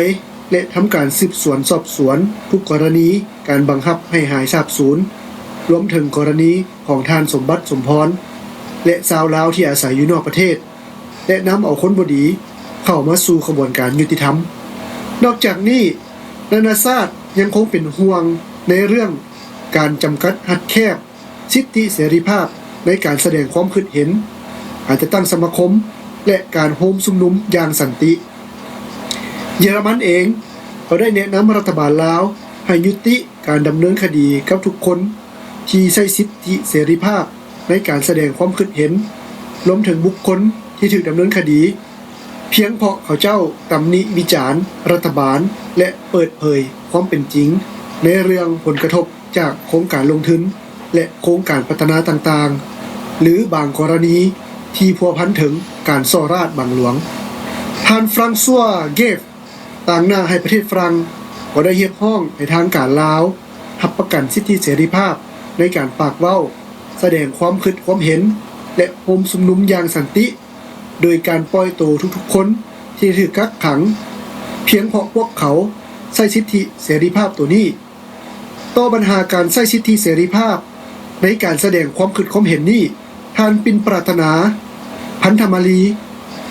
ແລະ ທຳການສືບສວນສອບສວນທຸກກໍລະນີການບັງຄັບໃຫ້ຫາຍສາບສູນ, ລວມເຖິງກໍລະນີ ຂອງທ່ານ ສົມບັດ ສົມພອນ ແລະ ຊາວລາວທີ່ອາໄສຢູ່ນອກປະເທດ ແລະ ນຳເອົາຄົນບໍ່ດີເຂົ້າມາສູ່ຂະບວນການຍຸຕິທຳ. ນອກຈາກນີ້, ນານາຊາດຍັງຄົງເປັນຫ່ວງໃນເລື່ອງການຈຳກັດຮັດແຄບສິດທິເສລີພາບໃນການສະແດງຄວາມຄິດເຫັນ, ການຈັດຕັ້ງສະມາຄົມ ແລະ ການໂຮມຊຸມນຸມຢ່າງສັນຕິ. ເຢຍລະມັນເອງກໍໄດ້ແນະນຳລັດຖະບານລາວໃຫ້ຍຸຕິການດຳເນີນຄະດີກັບທຸກຄົນ ທີ່ໃຊ້ສິດທິເສລີພາບໃນການສະແດງຄວາມຄິດເຫັນ, ລວມເຖິງບຸກຄົນທີ່ຖືກດຳເນີນຄະດີ ພຽງເພາະເຂົາເຈົ້າຕຳໜິວິຈານລັດຖະບານ ແລະ ເປີດເຜີຍຄວາມເປັນຈິງໃນເລື່ອງຜົນກະທົບຈາກໂຄງການລົງທຶນ ແລະ ໂຄງການພັດທະນາຕ່າງໆ ຫຼື ບາງກໍລະນີທີ່ພົວພັນເຖິງການສໍ້ລາດບັງຫຼວງ. ທ່ານ ຟຣັງຊວາ ເກຟ ຕາງໜ້າໃຫ້ປະເທດຝຣັ່ງ ກໍໄດ້ຮຽກຮ້ອງໃຫ້ທາງການລາວ ຮັບປະກັນສິດທິເສລີພາບໃນການປາກເວົ້າ, ສະແດງຄວາມຄິດຄວາມເຫັນ ແລະ ໂຮມຊຸມນຸມຢ່າງສັນຕິ ໂດຍການປ່ອຍໂຕທຸກໆຄົນທີ່ຖືກກັກຂັງ ພຽງເພາະພວກເຂົາໃຊ້ສິດທິເສລີພາບໂຕນີ້. ຕໍ່ບັນຫາການໃຊ້ສິດທິເສລີພາບໃນການສະແດງຄວາມຄິດຄວາມເຫັນນີ້, ທ່ານ ປິ່ນປາຖະໜາ ພັນທະມາລີ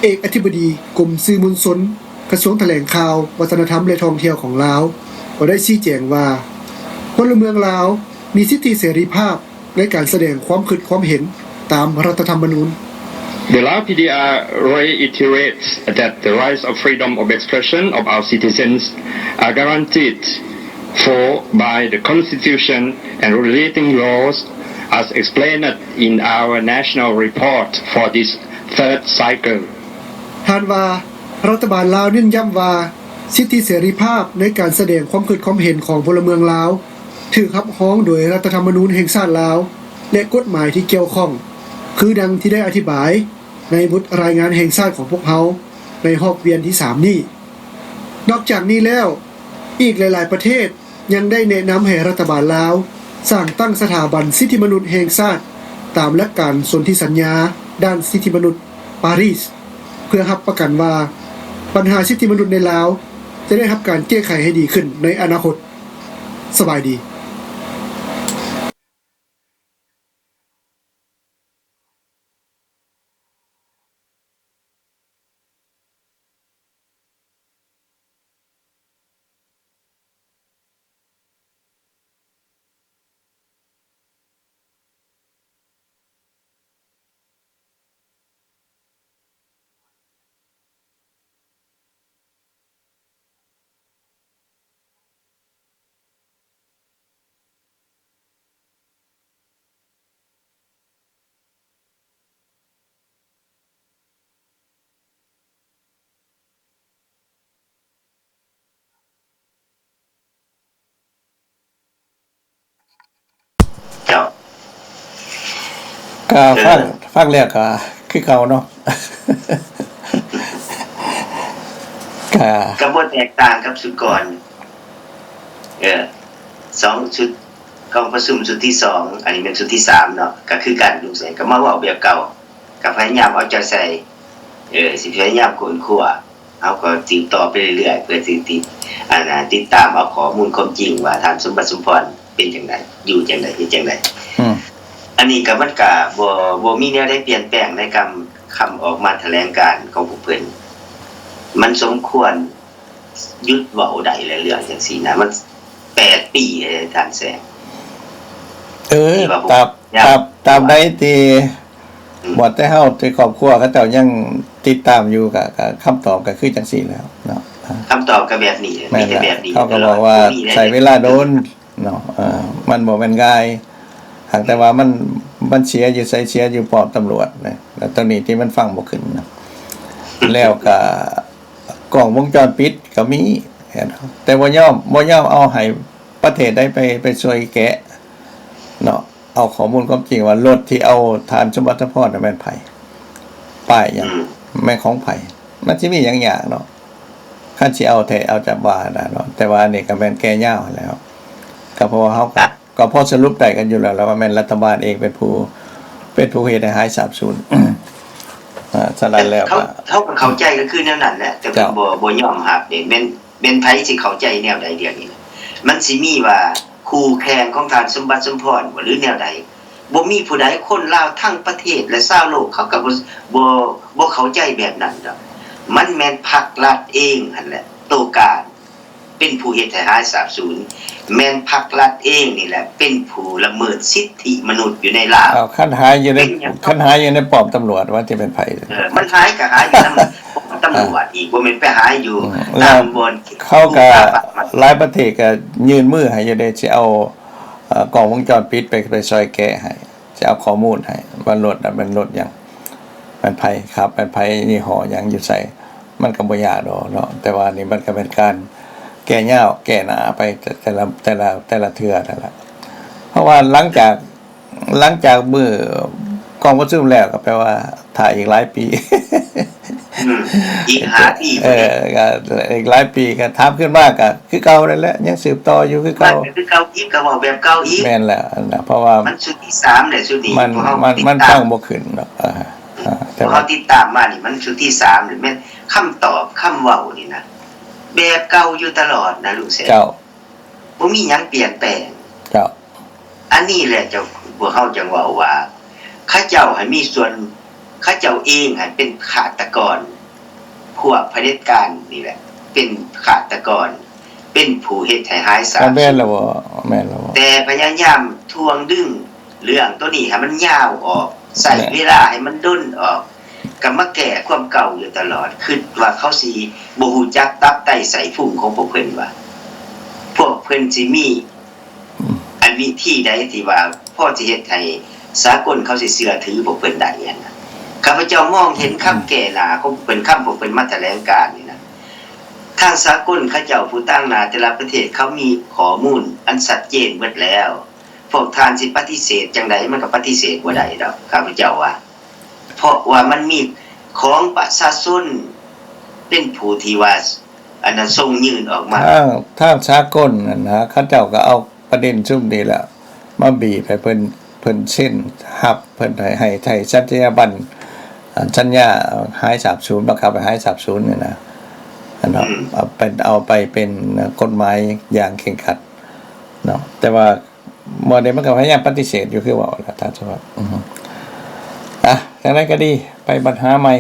ເອກອະທິບໍດີກົມສື່ມວນຊົນ ກະຊວງຖະແຫຼງຂ່າວ, ວັດທະນະທຳ ແລະ ທ່ອງທ່ຽວຂອງລາວ ກໍໄດ້ຊີ້ແຈງວ່າ ພົນລະເມືອງລາວມີສິດທິເສລີພາບໃນການສະແດງຄວາມຄິດຄວາມເຫັນຕາມລັດຖະທຳມະນູນ. The Lao P D R reiterates that the rights of freedom of expression of our citizens are guaranteed for by the Constitution and relating laws as explained in our national report for this third cycle. ທ່ານວ່າ ລັດຖະບານລາວເນັ້ນຢ້ຳວ່າ ສິດທິເສລີພາບໃນການສະແດງຄວາມຄິດຄວາມເຫັນຂອງພົນລະເມືອງລາວ ຖືກຮັບຮອງໂດຍລັດຖະທຳມະນູນແຫ່ງຊາດລາວ ແລະ ກົດໝາຍທີ່ກ່ຽວຂ້ອງ, ຄືດັ່ງທີ່ໄດ້ອະທິບາຍໃນບົດລາຍງານແຫ່ງຊາດຂອງພວກເຮົາໃນຮອບວຽນທີສາມນີ້. ນອກຈາກນີ້ແລ້ວ, ອີກຫຼາຍໆປະເທດ ຍັງໄດ້ແນະນຳໃຫ້ລັດຖະບານລາວສ້າງຕັ້ງສະຖາບັນສິດທິມະນຸດແຫ່ງຊາດ ຕາມຫຼັກການສົນທິສັນຍາດ້ານສິດທິມະນຸດປາຣີສ ເພື່ອຮັບປະກັນວ່າ ບັນຫາສິດທິມະນຸດໃນລາວຈະໄດ້ຮັບການແກ້ໄຂໃຫ້ດີຂຶ້ນໃນອະນາຄົດ. ສະບາຍດີ. ເຈົ້າ ກໍ ເອີ ຟັງ ຟັງແລ້ວກໍຄືເກົ່າເນາະ ກໍ ກໍບໍ່ແຕກຕ່າງກັບຊຸດກ່ອນ ເອີ ສອງຊຸດ ກອງປະຊຸມຊຸດທີສອງ ອັນນີ້ແມ່ນຊຸດທີສາມເນາະ ກໍຄືກັນ ລຸງແສງກໍມາເວົ້າແບບເກົ່າ ກໍພະຍາຍາມເອົາໃຈໃສ່ ເອີ ຊິພະຍາຍາມຄົ້ນຄວ້າ ເຮົາກໍສືບຕໍ່ໄປເລື້ອຍໆ ເພື່ອຊິຕິດ ອັນນ່າ ຕິດຕາມເອົາຂໍ້ມູນຄວາມຈິງວ່າທ່ານສົມບັດ ສົມພອນ ເປັນຈັ່ງໃດ ຢູ່ຈັ່ງໃດ ເຮັດຈັ່ງໃດ. ອືມ ອັນນີ້ກໍ ມັນກໍບໍ່ ບໍ່ມີແນວໃດປ່ຽນແປງໃນຄຳ ຄຳອອກມາຖະແຫຼງການຂອງພວກເພິ່ນ. ມັນສົມຄວນຢຸດເວົ້າໄດ້ແລ້ວ ເລື່ອງຈັ່ງຊີ້ນະ ມັນແປດປີແລ້ວທ່ານແສງ. ເອີ ທີ່ວ່າ ຕາມ ຍາມ ຕາມ ຕາມໃດທີ່ ອືມ ບໍ່ແຕ່ເຮົາ ແຕ່ຄອບຄົວເຂົາເຈົ້າຍັງຕິດຕາມຢູ່ ກະ ກະຄຳຕອບກໍຄືຈັ່ງຊີ້ແລ້ວເນາະ. ຄຳຕອບກໍແບບນີ້ ແມ່ນແຫຼະ ມີແຕ່ແບບນີ້ ເຂົາກໍບອກວ່າ ຕະຫຼອດ ໃຊ້ເວລາດົນເນາະ ເອີ ມັນບໍ່ແມ່ນງ່າຍ ຫາກແຕ່ວ່າມັນ ມັນເສຍຢູ່ໃສ ເສຍຢູ່ປ້ອມຕຳຫຼວດນະ ແລ້ວຕອນນີ້ທີ່ມັນຟັງບໍ່ຂຶ້ນນະ ແລ້ວກໍ ກ້ອງວົງຈອນປິດກໍມີ ແຕ່ບໍ່ຍອມ ບໍ່ຍອມເອົາໃຫ້ປະເທດໃດໄປ ໄປຊ່ວຍແກະເນາະ ເອົາຂໍ້ມູນຄວາມຈິງວ່າລົດທີ່ເອົາທ່ານສົມບັດ ສົມພອນ ນັ້ນແມ່ນໃຜ ປ້າຍຫຍັງ ອືມ ແມ່ນຂອງໃຜ ມັນຊິມີຫຍັງຍາກເນາະ ຄັນຊິເອົາແທ້ເອົາຈຳວ່ານະເນາະ ແຕ່ວ່າອັນນີ້ກໍແມ່ນແກ່ຍາວຫັ້ນແຫຼ້ວ ກໍເພາະວ່າເຮົາກໍ ກໍພໍສະຫຼຸບໄດ້ກັນຢູ່ແລ້ວລະວ່າແມ່ນລັດຖະບານເອງເປັນຜູ້ ເປັນຜູ້ເຮັດໃຫ້ຫາຍສາບສູນ. ອາ ສະນັ້ນແລ້ວ ເຮົາ ກໍ ເຮົາກໍເຂົ້າໃຈກໍຄືແນວນັ້ນແຫຼະ ແຕ່ເພິ່ນ ເຈົ້າ ບໍ່ ບໍ່ຍອມຮັບເດ້ ແມ່ນ ແມ່ນໃຜຊິເຂົ້າໃຈແນວໃດດຽວນີ້ນະ? ມັນຊິມີວ່າຄູ່ແຂ່ງຂອງທ່ານສົມບັດ ສົມພອນ ບໍ່ ຫຼືແນວໃດ? ບໍ່ມີຜູ້ໃດ ຄົນລາວທັງປະເທດ ແລະ ຊາວໂລກ ເຂົາກໍບໍ່ ບໍ່ ບໍ່ເຂົ້າໃຈແບບນັ້ນດອກ ມັນແມ່ນພັກລັດເອງຫັ້ນແຫຼະ ໂຕການ ເປັນຜູ້ເຮັດໃຫ້ຫາຍສາບສູນ ແມ່ນພັກລັດເອງນີ້ແຫຼະ ເປັນຜູ້ລະເມີດສິດທິມະນຸດຢູ່ໃນລາວ. ເອົາ ຄັນຫາຍຢູ່ໃນ ເປັນຫຍັງ ຄັນຫາຍຢູ່ໃນປ້ອມຕຳຫຼວດ ວ່າຈະເປັນໃຜ? ເອີ ມັນຫາຍກໍຫາຍຢູ່ນຳປ້ອມຕຳຫຼວດອີກ ອືມ ບໍ່ແມ່ນໄປຫາຍຢູ່ ອືມ ຕາມບ່ອນ ເຂົາກໍ ຫຼາຍປະເທດກໍຍື່ນມືໃຫ້ຢູ່ເດ້ ຊິເອົາ ເອີ ກ້ອງວົງຈອນປິດໄປ ໄປຊ່ອຍແກະໃຫ້ ຊິເອົາຂໍ້ມູນໃຫ້ວ່າລົດນັ້ນແມ່ນລົດຫຍັງ ແມ່ນໃຜຂັບ ແມ່ນໃຜ ຍີ່ຫໍ້ຫຍັງ ຢູ່ໃສ ມັນກໍບໍ່ຍາກດອກເນາະ ແຕ່ວ່ານີ້ມັນກໍເປັນການແກ່ຍາວແກ່ໜ້າໄປແຕ່ ແຕ່ລະ ແຕ່ລະ ແຕ່ລະເທື່ອນັ້ນລະ ເພາະວ່າຫຼັງຈາກ ຫຼັງຈາກມື້ກອງປະຊຸມແລ້ວ ກໍແປວ່າຖ້າອີກຫຼາຍປີ ອືມ ອີກຫ້າປີ ເອີ ກໍອີກຫຼາຍປີກໍຖາມຂຶ້ນມາກໍຄືເກົ່ານັ້ນແຫຼະ ຍັງສືບຕໍ່ຢູ່ຄືເກົ່າ ມັນກໍຄືເກົ່າອີກ ກໍເວົ້າແບບເກົ່າອີກ. ແມ່ນແລ້ວນະ ເພາະວ່າມັນຊຸດທີສາມແລ້ວ ຊຸດນີ້ ມັນ ພວກເຮົາ ມັນ ຕິດຕາມ ມັນຟັງບໍ່ຂຶ້ນດອກ. ເອີ ເອີ ແຕ່ວ່າເຮົາຕິດຕາມມານີ້ ມັນຊຸດທີສາມນີ້ ແມ່ນຄຳຕອບ ຄຳເວົ້ານີ້ນະ ແບບເກົ່າຢູ່ຕະຫຼອດນະ ລຸງແສນ. ເຈົ້າ. ບໍ່ມີຫຍັງປ່ຽນແປງ. ເຈົ້າ. ອັນນີ້ແຫຼະເຈົ້າ ພວກເຮົາຈັ່ງເວົ້າວ່າ ເຂົາເຈົ້າໃຫ້ມີສ່ວນ ເຂົາເຈົ້າເອງໃຫ້ເປັນຄາດຕະກອນ ພວກຜະເດັດການນີ້ແຫຼະເປັນຄາດຕະກອນ ເປັນຜູ້ເຮັດໃຫ້ຫາຍສາບສູນ. ແມ່ນແລ້ວບໍ່? ແມ່ນແລ້ວບໍ່? ແຕ່ພະຍາຍາມທວງດຶງເລື່ອງໂຕນີ້ໃຫ້ມັນຍາວອອກ ໃຊ້ເວລາໃຫ້ມັນດົນອອກ ກໍມາແກ້ຄວາມເກົ່າຢູ່ຕະຫຼອດ ຄິດວ່າເຂົາຊິບໍ່ຮູ້ຈັກຕັບໄຕໄສ້ພຸງຂອງພວກເພິ່ນວ່າ ພວກເພິ່ນຊິມີ ອືມ ອັນວິທີໃດທີ່ວ່າພໍຊິເຮັດໃຫ້ສາກົນເຂົາຊິເຊື່ອຖືພວກເພິ່ນໄດ້ຫັ້ນນະ. ຂ້າພະເຈົ້າມອງເຫັນຄຳ ອືມ ແກ້ໜ້າຂອງພວກເພິ່ນ ຄຳພວກເພິ່ນມາຖະແຫຼງການນີ້ນະ ທາງສາກົນເຂົາເຈົ້າ ຜູ້ຕາງໜ້າແຕ່ລະປະເທດ ເຂົາມີຂໍ້ມູນອັນຊັດເຈນໝົດແລ້ວ. ພວກທ່ານຊິປະຕິເສດຈັ່ງໃດ ມັນກໍປະຕິເສດບໍ່ໄດ້ດອກ ຂ້າພະເຈົ້າວ່າ ເພາະວ່າມັນມີຂອງປະຊາຊົນເປັນຜູ້ທີ່ວ່າ ອັນນັ້ນ ສົ່ງຍື່ນອອກມາ. ທາງ ທາງສາກົນນັ້ນນະ ເຂົາເຈົ້າກໍເອົາປະເດັນຊຸມນີ້ແຫຼະມາບີບໃຫ້ເພິ່ນ ເພິ່ນເຊັນຮັບ ເພິ່ນໃຫ້ ໃຫ້ ໃຫ້ສັດຈະຍາບັນ ອັນສັນຍາຫາຍສາບສູນ ບັງຄັບໃຫ້ຫາຍສາບສູນນີ້ນະ ອັນເນາະ ອືມ ເອົາເປັນ ເອົາໄປເປັນກົດໝາຍຢ່າງເຄັ່ງຄັດເນາະ ແຕ່ວ່າ ໝໍນີ້ມັນກໍພະຍາຍາມປະຕິເສດຢູ່ຄືເວົ້າແຫຼະທ່ານສະຫວັດ. ອືມ ອ່ະ ຈັ່ງໃດກໍດີ ໄປບັນຫາໃໝ່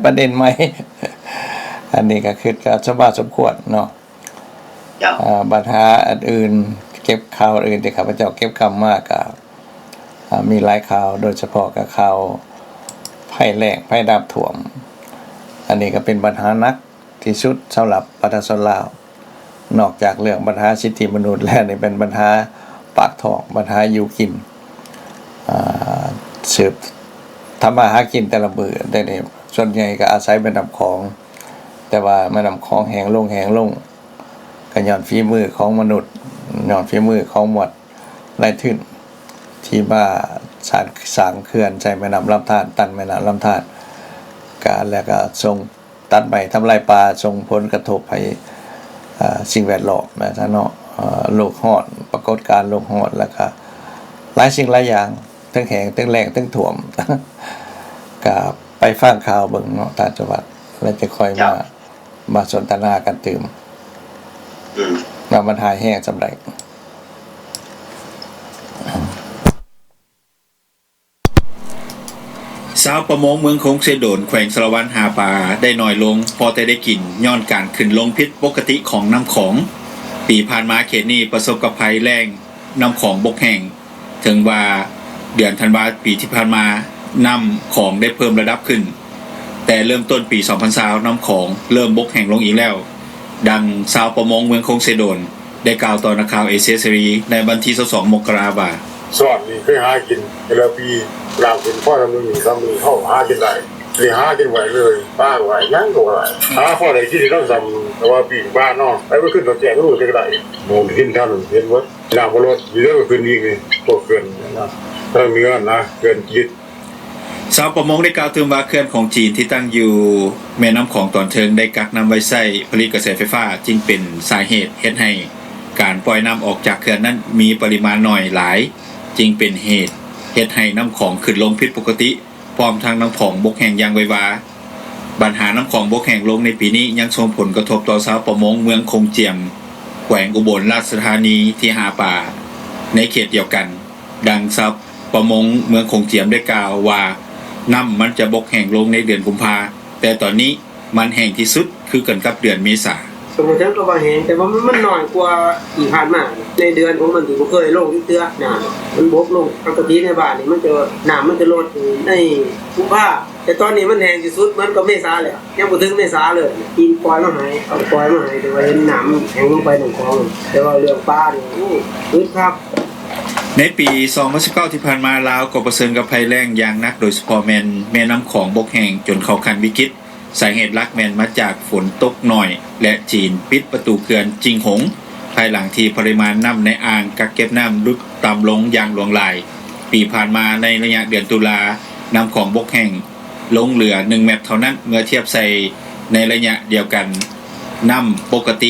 ປະເດັນໃໝ່ ອັນນີ້ກໍຄິດກໍສົມມາສົມຄວນເນາະ. ເຈົ້າ. ອ່າ ບັນຫາອັນອື່ນ ເກັບຂ່າວອື່ນທີ່ຂ້າພະເຈົ້າເກັບກຳມາກໍ ອ່າ ມີຫຼາຍຂ່າວ ໂດຍສະເພາະກໍຂ່າວໄພແລ້ງ ໄພນ້ຳຖ້ວມ ອັນນີ້ກໍເປັນບັນຫາໜັກ ທີ່ສຸດສຳລັບປະຊາຊົນລາວ ນອກຈາກເລື່ອງບັນຫາສິດທິມະນຸດແລ້ວ ນີ້ເປັນບັນຫາປາກທ້ອງ ບັນຫາຢູ່ກິນ ອ່າ ສືບທຳມາຫາກິນແຕ່ລະມື້ ແຕ່ນີ້ສ່ວນໃຫຍ່ກໍອາໄສແມ່ນ້ຳຂອງ ແຕ່ວ່າແມ່ນ້ຳຂອງແຫ້ງລົງ ແຫ້ງລົງ ກໍຍ້ອນຝີມືຂອງມະນຸດ ຍ້ອນຝີມືຂອງໝວດນາຍທຶນ ທີ່ມາສ້າງ ສ້າງເຂື່ອນໃສ່ແມ່ນ້ຳລຳທານ ຕັນແມ່ນ້ຳລຳທານ ກະ ແລ້ວກະສົ່ງ ຕັດໄມ້ທຳລາຍປ່າ ສົ່ງຜົນກະທົບໃຫ້ ເອີ ສິ່ງແວດລ້ອມນະເນາະ ເອີ ໂລກຮ້ອນ ປາກົດການໂລກຮ້ອນ ແລ້ວກະຫຼາຍສິ່ງຫຼາຍຢ່າງ ທັງແຫ້ງ ທັງແລ້ງ ທັງຖ້ວມ ກະໄປຟັງຂ່າວເບິ່ງເນາະ ທ່ານສະຫວັດ ແລ້ວຈະຄ່ອຍມາ ເຈົ້າ ມາສົນທະນາກັນຕື່ມ ອືມ ວ່າມັນຮ້າຍແຮງສ່ຳໃດ. ຊາວປະມົງເມືອງຄົງເຊໂດນ ແຂວງສາລະວັນ ຫາປາໄດ້ໜ້ອຍລົງ ພໍແຕ່ໄດ້ກິນ ຍ້ອນການຂຶ້ນລົງຜິດປົກກະຕິຂອງນ້ຳຂອງ. ປີຜ່ານມາເຂດນີ້ປະສົບກັບໄພແລ້ງ ນ້ຳຂອງບົກແຫ້ງ ເຖິງວ່າເດືອນທັນວາປີທີ່ຜ່ານມາ ນ້ຳຂອງໄດ້ເພີ່ມລະດັບຂຶ້ນ, ແຕ່ເລີ່ມຕົ້ນປີສອງພັນຊາວ ນ້ຳຂອງເລີ່ມບົກແຫ້ງລົງອີກແລ້ວ. ດັ່ງຊາວປະມົງເມືອງຄົງເຊໂດນ ໄດ້ກ່າວຕໍ່ນັກຂ່າວເອເຊຍເສລີໃນວັນທີຊາວສອງ ມົກກະລາວ່າ ຊ່ວງນີ້ເຄີຍຫາກິນແຕ່ລະປີ ນ້ຳຂຶ້ນພໍຊຳໜຶ່ງຊຳໜຶ່ງ ເຮົາຫາກິນໄດ້ ໄດ້ຫາກິນໄວ້ເລີຍ ປາກະໄວ້ ຫຍັງກະບໍ່ໄດ້ ຫາພໍໄດ້ກິນນຳຊຳ ແຕ່ວ່າປີ້ງປາເນາະ ໄປບໍ່ຂຶ້ນເຂົ້າແຈງ ບໍ່ຮູ້ຈັກໄດ້ ໝ່ອງກິນແຖວນັ້ນເຫັນເບິດ ນ້ຳບໍ່ລົດ ດີແລ້ວກໍຂຶ້ນອີກນີ້ ພວກເຂື່ອນນະ ທາງເໜືອນະ ເຂື່ອນຈີນ. ຊາວປະມົງໄດ້ກ່າວຕື່ມວ່າ ເຂື່ອນຂອງຈີນທີ່ຕັ້ງຢູ່ແມ່ນ້ຳຂອງຕອນເທິງ ໄດ້ກັກນ້ຳໄວ້ໃຊ້ຜະລິດກະແສໄຟຟ້າ ຈຶ່ງເປັນສາເຫດເຮັດໃຫ້ການປ່ອຍນ້ຳອອກຈາກເຂື່ອນນັ້ນມີປະລິມານໜ້ອຍຫຼາຍ, ຈຶ່ງເປັນເຫດເຮັດໃຫ້ນ້ຳຂອງຂຶ້ນລົງຜິດປົກກະຕິ ພ້ອມທັງນ້ຳຂອງບົກແຫ້ງຢ່າງໄວວາ. ບັນຫານ້ຳຂອງບົກແຫ້ງລົງໃນປີນີ້ ຍັງສົ່ງຜົນກະທົບຕໍ່ຊາວປະມົງເມືອງຄົງຈຽມ ແຂວງອຸບົນລາຊະທານີ ທີ່ຫາປາໃນເຂດດຽວກັນ. ດັ່ງຊາວປະມົງເມືອງຄົງຈຽມໄດ້ກ່າວວ່າ ນ້ຳມັນຈະບົກແຫ້ງລົງໃນເດືອນກຸມພາ, ແຕ່ຕອນນີ້ມັນແຫ້ງທີ່ສຸດຄືກັນກັບເດືອນເມສາ. ກໍບໍ່ເຖິງກັບວ່າແຫ້ງ ແຕ່ວ່າມັນ ມັນໜ້ອຍກວ່າທີ່ຜ່ານມາ. ໃນເດືອນຂອງມັນທີ່ບໍ່ເຄີຍລົງຈັກເທື່ອ ນ້ຳມັນບົກລົງ. ປົກກະຕິໃນບ້ານນີ້ມັນຈະ ນ້ຳມັນຈະລົດໃນກຸມພາ, ແຕ່ຕອນນີ້ມັນແຫ້ງທີ່ສຸດ ມັນກໍເມສາແລ້ວ ຍັງບໍ່ເຖິງເມສາເລີຍ. ຈີນປ່ອຍມາໃຫ້ ເຂົາປ່ອຍມາໃຫ້ ແຕ່ວ່າເຫັນນ້ຳແຫ້ງລົງໄປນ້ຳຂອງ, ແຕ່ວ່າເລື່ອງປານີ້ ໂອ້ ອຶດຄັກ. ໃນປີສອງພັນສິບເກົ້າທີ່ຜ່ານມາ ລາວກໍປະເຊີນກັບໄພແລ້ງຢ່າງໜັກ, ໂດຍສະເພາະແມ່ນແມ່ນ້ຳຂອງບົກແຫ້ງຈົນເຂົ້າຂັ້ນວິກິດ. ສາເຫດຫຼັກແມ່ນມາຈາກຝົນຕົກໜ້ອຍ ແລະ ຈີນປິດປະຕູເຂື່ອນຈິງຫົງ ພາຍຫຼັງທີ່ປະລິມານນ້ຳໃນອ່າງກັກເກັບນ້ຳຫຼຸດຕ່ຳລົງຢ່າງຫຼວງຫຼາຍ. ປີຜ່ານມາໃນໄລຍະເດືອນຕຸລາ ນ້ຳຂອງບົກແຫ້ງ ລົງເຫຼືອໜຶ່ງແມັດເທົ່ານັ້ນ ເມື່ອທຽບໃສ່ໃນໄລຍະດຽວກັນ. ນ້ຳປົກກະຕິ